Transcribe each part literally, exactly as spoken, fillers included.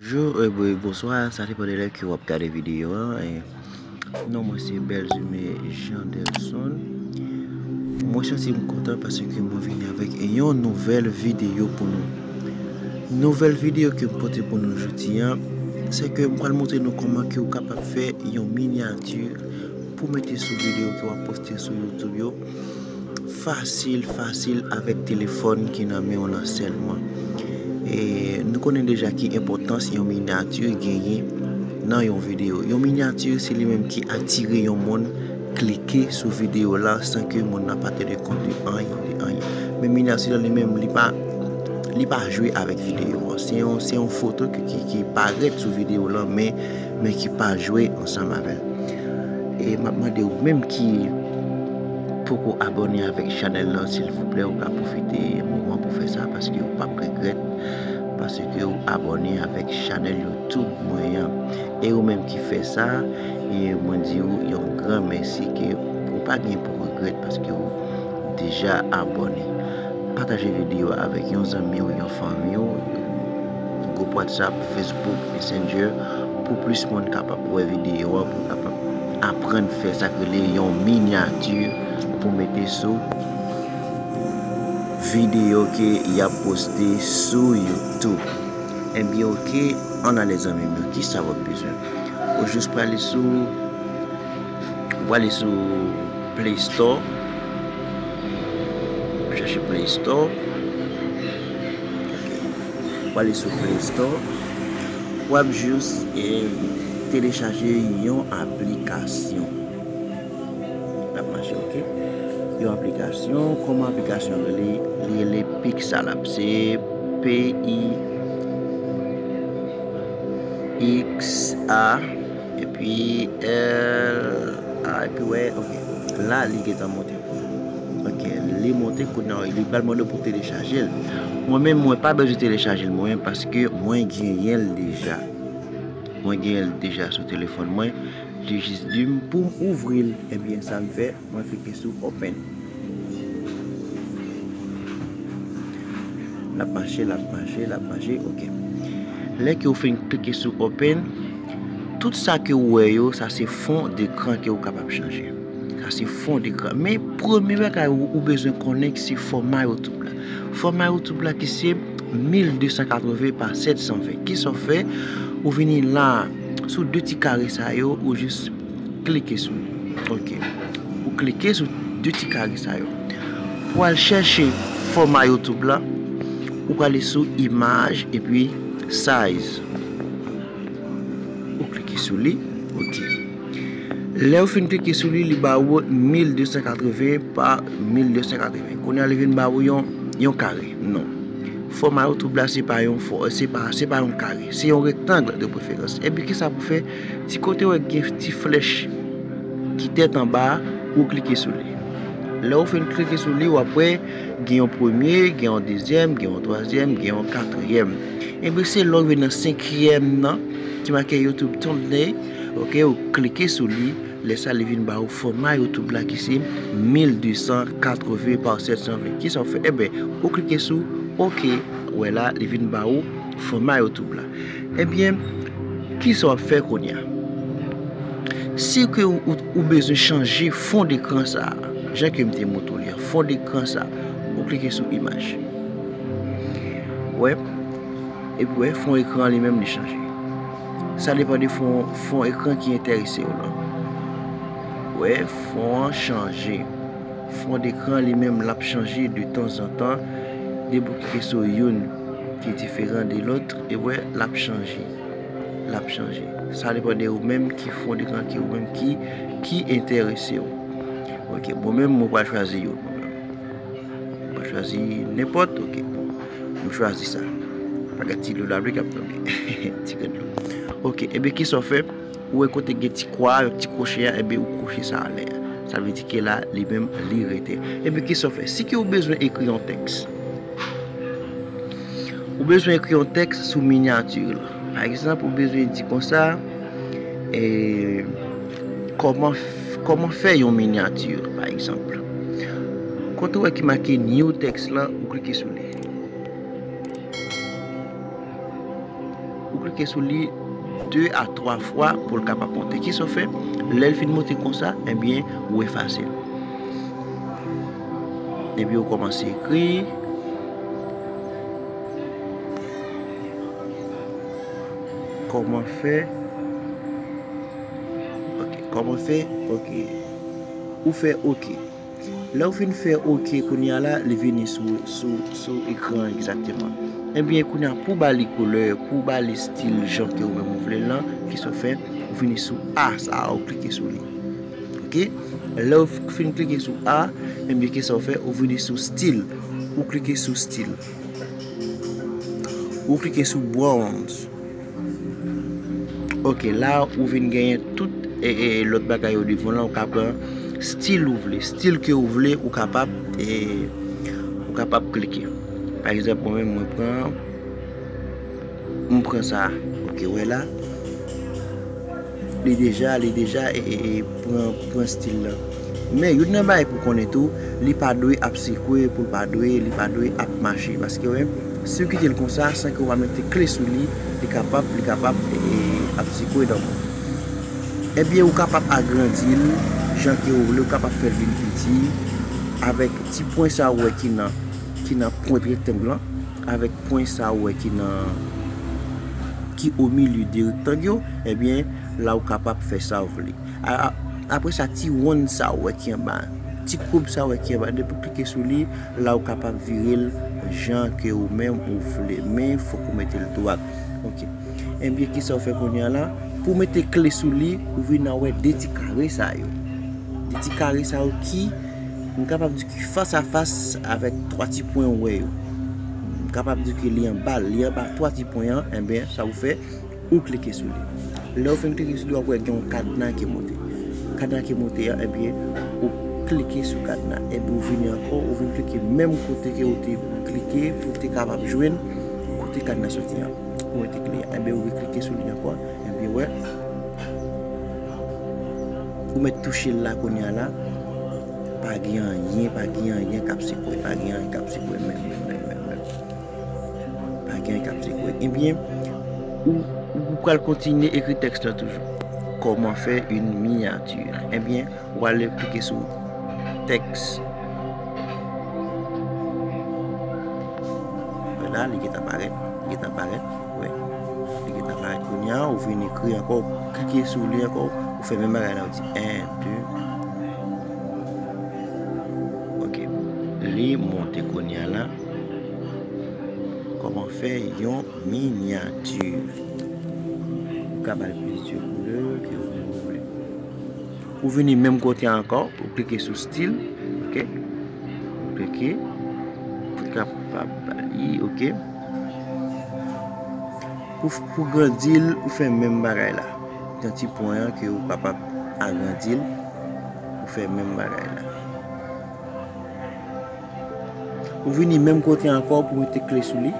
Bonjou, e, bon, bonswa, sa depann de lè ke w ap gade videyo a. E, non mwen se Belzume Jean Delson. Mwen santi m kontan paske mwen vini avèk yon nouvèl videyo pou nou. Nouvèl videyo ke m pote pou nou jodi a, se ke m pral montre nou kòman ke w kapab fè yon minyati pou mete sou videyo ke w ap poste sou YouTube yo. Fasil, fasil avèk telefòn ki nan men w lan sèlman. E nou konnen deja ki enpòtans yon minyati genyen nan yon videyo. Yon minyati se li menm ki atire yon moun klike sou videyo la san ke moun nan pa te de kont de anyen, de anyen. Men minyati la li menm li pa li pa jwe avèk videyo an. Se yon, se yon foto ki, ki, ki parèt sou videyo lan, men, men ki pa jwe ansanm avè l. E m ap mande ou menm ki poko abòne avèk chanèl lan, silvouplè, ou ka pwofite moman pou fè sa, paske ou p ap regrèt, paske ou abòne avèk chanèl YouTube mwen an. E ou menm ki fè sa, e mwen di ou yon gran mèsi ke ou pa gen pou regrèt, paske ou deja abòne. Pataje videyo a avèk yon zanmi w, yon fanmi w, gwoup WhatsApp, Facebook, Messenger, pou plis moun kapab wè videyo a, pou kapab aprann fè sa k rele yon minyati pou mete sou videyo ke y ap poste sou YouTube. Ebyen, oke, ann ale zanmi m yo, kisa w ap bezwen? Ou jis prale sou, ou prale sou Play Store. Ou chache Play Store. Ok. Ou prale sou Play Store. W ap jis, e, telechaje yon aplikasyon. L ap mache, ok? Yon aplikasyon, kòman aplikasyon an rele? Li rele Pixalab. Se P I X A, epi L A, epi wè, ok. La, li gentan monte. Ok, li monte, kounye a, li pral mande w pou telechaje l. Mwen menm, mwen pa bezwen telechaje l, mwen menm, paske mwen genyen l deja. Mwen genyen l deja sou telefòn mwen. Li jis di m pou m ouvri l. Ebyen, sa m fè, mwen klike sou Open. L ap mache, l ap mache, l ap mache, ok. Lè ke w fin klike sou Open, tout sa ke w wè yo, sa se fon dekran ke w kapab chanje. Sa se fon dekran. Men premye bagay ou, ou bezwen konnen se fòma YouTube la. Fòma YouTube la ki se mil de san katreven pa sèt san ven. Kisa w fè? Ou vini la, sou de ti kare sa yo, ou jis klike sou li. Ok. Ou klike sou de ti kare sa yo. Pou al chèche fòma YouTube la, ou prale sou imaj epi size. Ou klike sou li. Ok. Lè ou fin klike sou li, li ba ou mil de san katreven pa mil de san katreven. Kounye a, li vin ba ou yon, yon kare. Non. Fòma YouTube la, se pa yon fò, se pa, se pa yon kare. Se yon rektang de preferans. Epi, kisa pou fè? Ti kote w gen ti flèch ki tèt anba a, ou klike sou li. Lè ou fin klike sou li, w ap wè gen yon premye, gen yon dezyèm, gen yon twazyèm, gen yon katriyèm. Ebyen, se lè w rive nan senkyèm nan, ki make YouTube Thumbnail, ok, ou klike sou li, lè sa li vin ba ou fòma YouTube la ki se mil de san katreven pa sèt san ven. Kisa w fè? Ebyen, ou klike sou ok, wè la, li vin ba ou fòma YouTube la. Ebyen, kisa w ap fè kounye a? Si ke ou, ou, ou bezwen chanje fon dekran sa a, jan ke m te montre w li an, fon dekran sa a, ou klike sou imaj. Wè, epi wè, fon ekran li menm li chanje. Sa depann de fon, fon ekran ki enterese w lan. Wè, fon an chanje. Fon dekran li menm l ap chanje de tanzantan. Depi w klike sou youn ki diferan de lòt, e wè, l ap chanje. L ap chanje. Sa depann de ou menm ki fon dekran ke ou menm ki, ki enterese w. Ok, mwen menm, mwen pral chwazi youn, mwen menm. Mwen chwazi nenpòt, ok, bon. M chwazi sa. Pa gen ti dlo lapli k ap tonbe. Ti grenn dlo. Ok, ebyen, kisa w fè? Ou wè kote gen ti kwa a, ti kwoche a, ebyen, ou kwoche sa anlè a. Sa vle di ke la, li menm, li rete. Ebyen, kisa w fè? Si ke ou bezwen ekri yon tèks, ou bezwen ekri yon tèks sou minyati la. Pa egzanp, ou bezwen di konsa, e, kòman f-, kòman fè yon minyati, pa egzanp. Kote w wè ki make new text lan, ou klike sou li. Ou klike Klike sou li de a twa fwa pou l kapab monte. Kisa w fè? Lè l fin monte konsa, ebyen, ou efase l. Epi ou kòmanse ekri. Kòman fè? Ok, kòman fè? Ok. Ou fè ok. Lè w fin fè ok, kounye a la, li vini sou, sou, sou ekran an egzakteman. Ebyen, kounye a, pou w ba li koulè, pou w ba li stil jan ke ou menm ou vle l lan, kisa w fè? Ou vini sou A sa a, ou klike sou li. Ok? Lè w fin klike sou A, ebyen, kisa w fè? Ou vini sou stil. Ou klike sou stil. Ou klike sou bronze. Ok, la ou vin genyen tout e, e, lòt bagay yo devan w lan, ou ka pran stil ou vle, stil ke ou vle, ou kapab, e, ou kapab klike. Pa egzanp, mwen menm, mwen pran, mwen pran sa. Ok, wè la. Li deja, li deja, e, e, e, pran, pran stil lan. Men, youn nan bagay pou konnen tou, li pa dwe ap sekwe, pou l pa dwe, li pa dwe ap mache. Paske, wè, si w kite l konsa, san ke w pa mete kle sou li, li kapab, li kapab, e, ap sekwe nan men w. Ebyen, ou kapab agrandi l jan ke ou vle, ou kapab fè l vin piti, avèk ti pwen sa ou wè ki nan, ki nan pwent rektang lan, avèk pwen sa ou wè ki nan, ki o milye de rektang yo, ebyen, la ou kapab fè sa ou vle. A, a, apre sa, ti wonn sa ou wè ki anba, ti koub sa ou wè ki anba, depi w klike sou li, la ou kapab vire l jan ke ou menm ou vle, men fòk ou mete l dwat. Ok. Ebyen, kisa w fè kounye a la? Pou w mete kle sou li, ou vin nan wè de ti kare sa yo. De ti kare sa yo ki, m kapab di ki fas a fas avèk twa ti pwen ou wè yo. M kapab di ke li anba, li anba twa ti pwen an, enben, sa ou fè, ou klike sou li. Lè ou fin klike sou li, w ap wè gen yon kadna ki monte. Kadna ki monte an, ebyen, ou klike sou kadna, epi ou vini ankò, ou vin klike menm kote ke ou te klike pou te kapab jwenn kote kadna soti an. Ou mete kle, ebyen, ou reklike sou li ankò, ebyen, wè. Ou mèt touche l la kounye a la. Pa gen anyen, pa gen anyen k ap sekwe, pa gen anyen k ap sekwe menm, menm, menm, menm, menm. Pa gen anyen k ap sekwe. Ebyen, ou, ou pral kontinye ekri tèks la toujou. Comment faire une miniature? Ebyen, ou ale klike sou tèks. Vwala, li gentan parèt, li gentan parèt, wi. Li gentan parèt kounye a, ou vin ekri ankò, ou klike sou li ankò, ou fè menm bagay la, ou di en, de. Ok. Li monte kounye a la. Comment faire yon miniati? Ou ka ba l plizyè koulè ke ou vle. Ou vini menm kote a ankò, ou klike sou stil, ok? Ou klike, ou kapab ba li, ok? Pou, pou grandi l, ou fè menm bagay la. Nan ti pwen an ke ou kapab agrandi l, ou fè menm bagay la. Ou vini menm kote ankò pou mete kle sou li.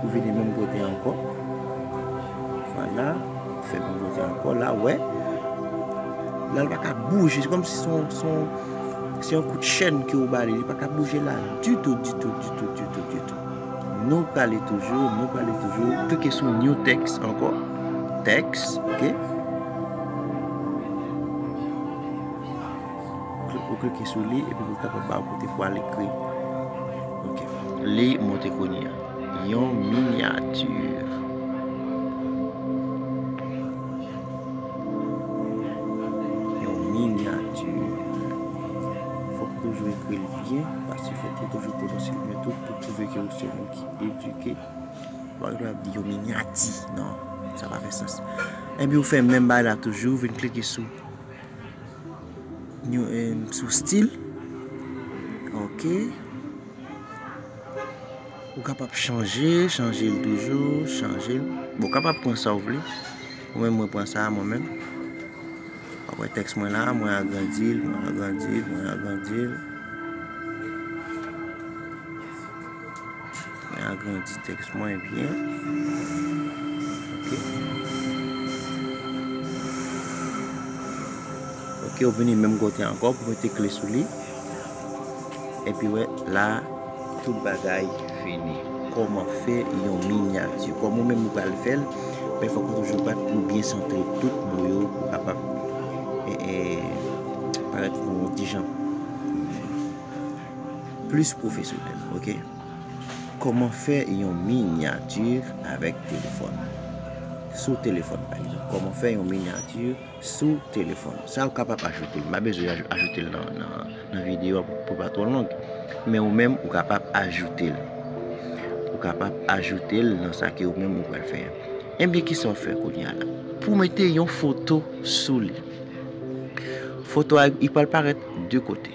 Ou vini menm kote ankò. Vwala. Ou fè menm kote ankò. La, ou wè. La, li pa ka bouje. Se kòmsi se yon, se yon, se yon kout chèn ke ou ba li. Li pa ka bouje la ditou, ditou, ditou, ditou, ditou. Nou prale toujou, nou prale toujou. Klike sou new text ankò. Text, ok. Kli-, ou klike sou li, epi pou l kapab ba ou kote pou al ekri. Ok. Li monte kounye a. Yon miniati. Yon miniati. Fòk ou toujou ekri l byen, paske fòk ou toujou pwononse l byen tou pou pwouve ke ou se yon moun ki edike. Ou pa gen dwa ap di yon miniati. Non, sa pa fè sans. Ebyen, ou fè menm bagay la toujou, ou vin klike sou New, em, sou stil. Ok. Ou kapab chanje, chanje l toujou, chanje l. Bon, ou kapab pran sa ou vle. Ou menm, mwen pran sa a, mwen menm. Ou wè tèks mwen la, mwen agrandi l, mwen agrandi l, mwen agrandi l. Mwen agrandi tèks mwen byen. Ok. Ok, ou vini menm kote ankò pou mete kle sou li. Epi wè, la, tout bagay fini. Kòman fè yon miniati? Kòman ou menm ou pral fè l? Men fòk ou toujou bat pou byen santre tout mo yo pou kapab e, e, parèt yon ti jan plis pwofesyonèl, oke? Kòman fè yon minyati avèk telefòn? Sou telefòn, pa egzanp. Kòman fè yon minyati sou telefòn? Sa ou kapab ajoute l. M pa bezwen aj- ajoute l nan, nan, nan videyo a pou, pou pa twò long. Men ou menm, ou kapab ajoute l. Ou kapab ajoute l nan sa ke ou menm ou pral fè a. Ebyen, kisa w fè kounye a la? Pou mete yon foto sou li. Foto a, li pral parèt de kote.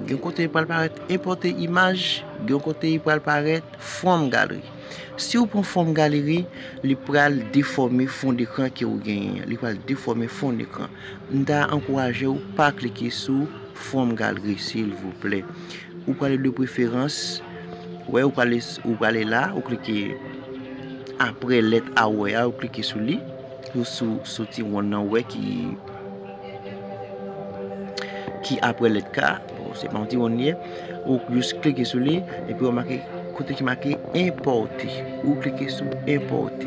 Gen kote li pral parèt enpòte imaj, gen kote li pral parèt from galri. Si w pran from galri, li pral defòme fon dekran ke ou genyen an. Li pral defòme fon dekran. M ta ankouraje w pa klike sou from galri, silvouplè. Ou prale de preferans, wè, ou prale, ou prale la, ou klike apre lèt A wè a, ou klike sou li, ou sou, sou ti wonn nan, ou wè ki, ki apre lèt K, bon, se pa yon ti wonn li ye, ou jis klike sou li, epi ou make kote ki make enpòte, ou klike sou enpòte,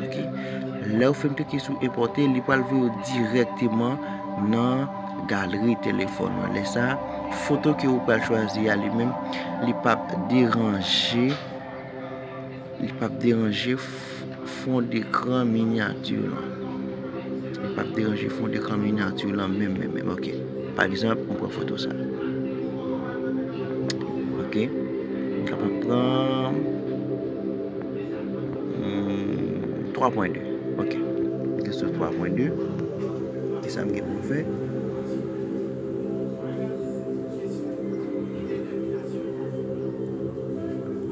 oke? Lè ou fin klike sou enpòte, li pral voye w dirèkteman nan galri telefòn ou. Lè sa, foto ke ou pral chwazi a li menm, li p ap deranje, li p ap deranje f- fon dekran minyati lan. Li p ap deranje fon dekran minyati lan menm, menm, menm. Oke. Pa egzanp, mwen pran foto sa. Oke. M kapab pran hmm, twa pwen de. Oke. Mete sou twa pwen de. Kisa m gen pou m fè?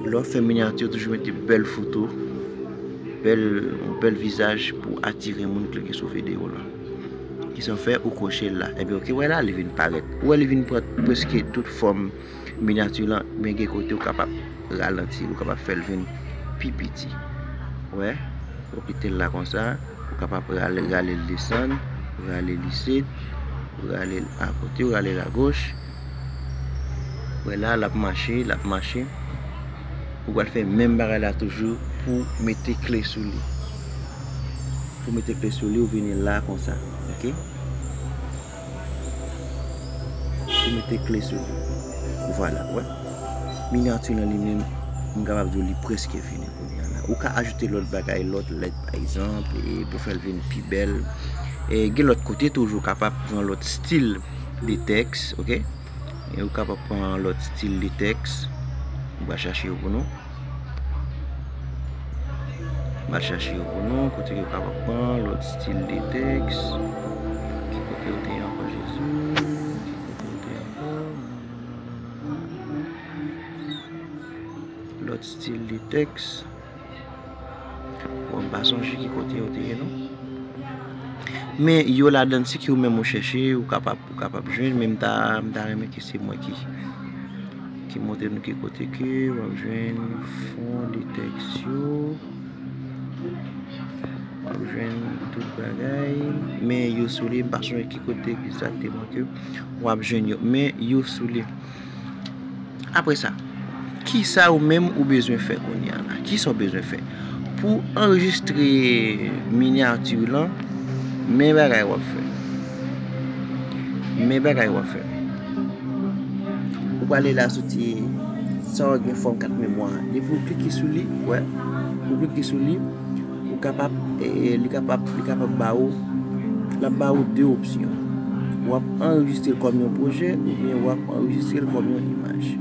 Lè w ap fè minyati, toujou mete bèl foto, bèl, yon bèl vizaj pou atire moun klike sou videyo lan. Kisa w fè? Ou koche l la. Ebyen, oke, wè la, li vin parèt. Ou wè, li vin pran prèske tout fòm minyati lan, men gen kote ou kapab ralanti, ou kapab fè l vin pi piti. Wè, ou kite l la konsa, ou kapab rale, rale l desann, rale l isit, rale l akote, rale l agoch. Wè la, l ap mache, l ap mache. Ou pral fè menm bagay la toujou pou mete kle sou li. Pou mete kle sou li, ou vini la konsa, oke? Ou mete kle sou li. Vwala, wè. Minyati lan li menm, m kapab di w li prèske fini kounye a la. Ou ka ajoute lòt bagay, lòt lèt, pa egzanp, e pou fè l vin pi bèl. E gen lòt kote toujou, ou kapab pran lòt stil de tèks, oke? E ou kapab pran lòt stil de tèks. M pral chache yo pou nou. M al chache yo pou nou, kote yo kapab pran lòt stil de tèks. Ki kote yo te ye ankò, Jezi? Ki kote yo te ye ankò? Lòt stil de tèks. Bon, m pa sonje ki kote yo te ye, non. Men yo ladan, si ke ou menm ou chèche, ou kapab, ou kapab jwenn, men m ta, m ta renmen ke se mwen ki, ki montre nou ki kote ke w ap jwenn fon de tèks yo. W ap jwenn tout bagay, men yo sou li, m pa sonje ki kote egzakteman ke w ap jwenn yo, men yo sou li. Apre sa, kisa ou menm ou bezwen fè kounye a la? Kisa w bezwen fè? Pou w anrejistre minyati lan, men bagay w ap fè. Men bagay w ap fè. Ou prale la sou ti sa w gen fòm kat memwa. Depi w klike sou li, wè. Ou klike sou li, ou kapab, e, li kapab, li kapab ba ou, l ap ba ou de opsyon. W ap anrejistre l kòm yon pwojè oubyen w ap anrejistre l kòm yon imaj.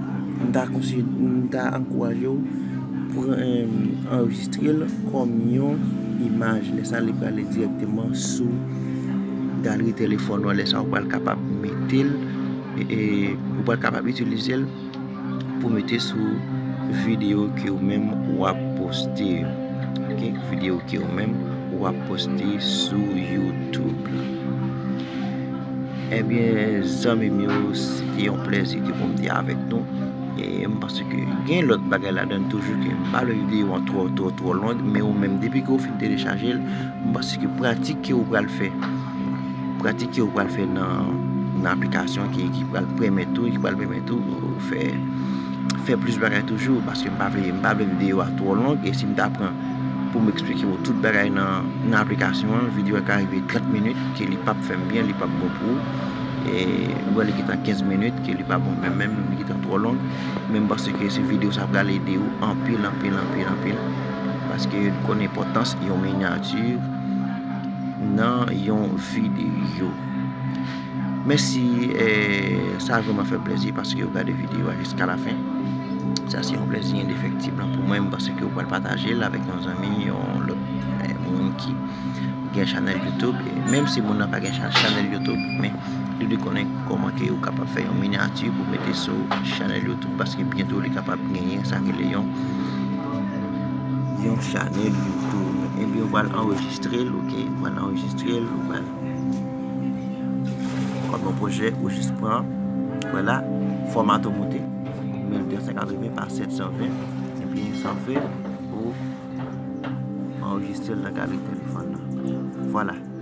M ta konsi-, m ta ankouraje w pran, anrejistre l kòm yon imaj. Lè sa, li prale dirèkteman sou galri telefòn ou. Lè sa, ou pral kapab mete l, e, e, ou pral kapab itilize l pou mete sou videyo ke ou menm w ap poste yo. Oke? Videyo ke ou menm w ap poste sou YouTube la. Ebyen, zanmi m yo, se te yon plèzi ke pou m te avèk nou. E m panse ke gen lòt bagay ladan toujou ke m pa vle videyo an twò, twò, twò long, men ou menm, depi ke ou fin telechaje l, m panse ke pratik ke ou pral fè, pratik ke ou pral fè nan, nan aplikasyon ki, ki pral pèmèt ou, ki pral pèmèt ou fè, fè plis bagay toujou, paske m pa vle, m pa vle videyo a twò long, e si m ta pran Pou m eksplike w tout bagay nan, nan aplikasyon an, videyo a ka rive trant minit, ke li p ap fè m byen, li p ap bon pou ou. E, ou wè, li gentan kenz minit, ke li pa bon menm, menm, li gentan twò long. Men m panse ke se videyo sa pral ede w anpil, anpil, anpil, anpil. Paske nou konn enpòtans yon minyati nan yon videyo. Mèsi, eh, sa vrèman fè plèzi paske w gade videyo a jiska lafen. Sa se yon plèzi endefektib lan pou mwen. M panse ke w pral pataje l avèk yon zanmi, yon lòt, eh, moun ki gen chanèl YouTube. E menm si moun nan pa gen cha-, chanèl YouTube, men li dwe konnen kòman ke ou kapab fè yon minyati pou mete sou chanèl YouTube, paske byento li kapab genyen sa ki rele yon, yon chanèl YouTube. Ebyen, ou pral anrejistre l, ok? Ou pral anrejistre l, ou pral kòm yon pwojè, ou jis pran, vwala, fòmate w moute, mil de san katreven pa sèt san ven, ebyen, sa fè ou anrejistre l nan galri telefòn nan. Vwala.